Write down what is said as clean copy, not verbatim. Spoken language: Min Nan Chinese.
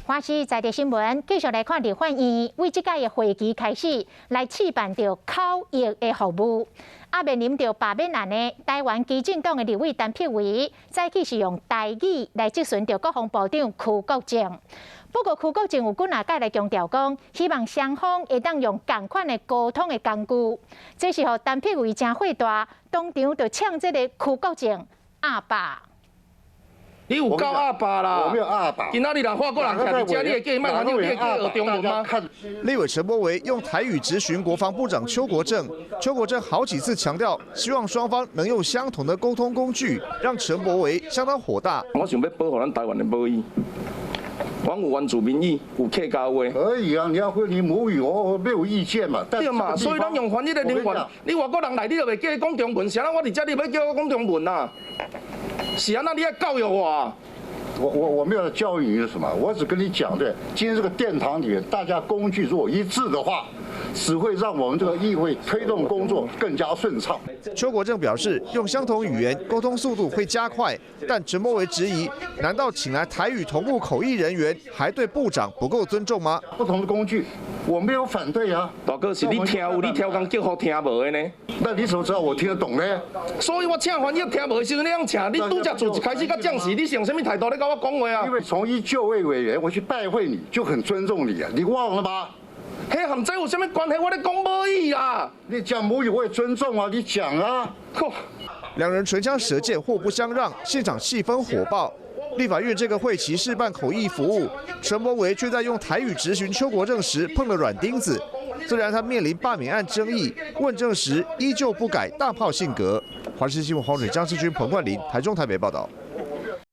華視在地新聞繼續來看立法院為這屆的會期開始來試辦著口譯的服務。啊，面臨著罷免案的台灣基進黨的立委陳柏惟，早起是用台語來質詢著國防部長邱國正。不過邱國正有幾若擺來強調講，希望雙方會當用仝款的溝通的工具。這是予陳柏惟誠火大，當場就嗆這個邱國正鴨霸。你有夠鴨霸啦！我沒有鴨霸。今仔日若法國人徛佇遮，你會叫伊莫翻譯，你會叫伊學中文嗎？立委陳柏惟用台語質詢國防部長邱國正，邱國正好幾次強調，希望雙方能用相同的溝通工具，讓陳柏惟相當火大。我想欲保護咱台灣的母語，阮有原住民語，有客家話。可以啊，你要會你母語，我沒有意見嘛。對嘛，所以咱用翻譯的人員，你外國人來，你就袂叫伊講中文，啥人我佇遮你欲叫我講中文啊？是按怎，你愛教育我啊？我沒有教育你是什麼，我只跟你講對，今天這個殿堂裡大家工具如果一致的話，只會讓我們這個議會推動工作更加順暢。邱國正表示，用相同語言溝通速度會加快，但陳柏惟質疑，難道請來台語同步口譯人員，還對部長不夠尊重嗎？不同的工具，我沒有反對啊。大哥，是你聽有，你刁工叫予聽無的呢？那你怎麼知道我聽得懂呢？所以我請翻譯聽無的時陣，你通請，你拄才自一開始到這時，你是用啥物態度咧佮我講話啊？因為從一就位委員，我去拜會你，就很尊重你啊，你忘了嗎？彼和這有啥物關係？我咧講母語啊！你講母語我也尊重啊，你講啊。兩人唇槍舌劍，互不相讓，現場氣氛火爆。立法院這個會期試辦口譯服務，陳柏惟卻在用台語質詢邱國正時碰了軟釘子。雖然他面臨罷免案爭議，問政時依舊不改大炮性格。華視新聞黃水、張志軍、彭冠霖，台中台北報道。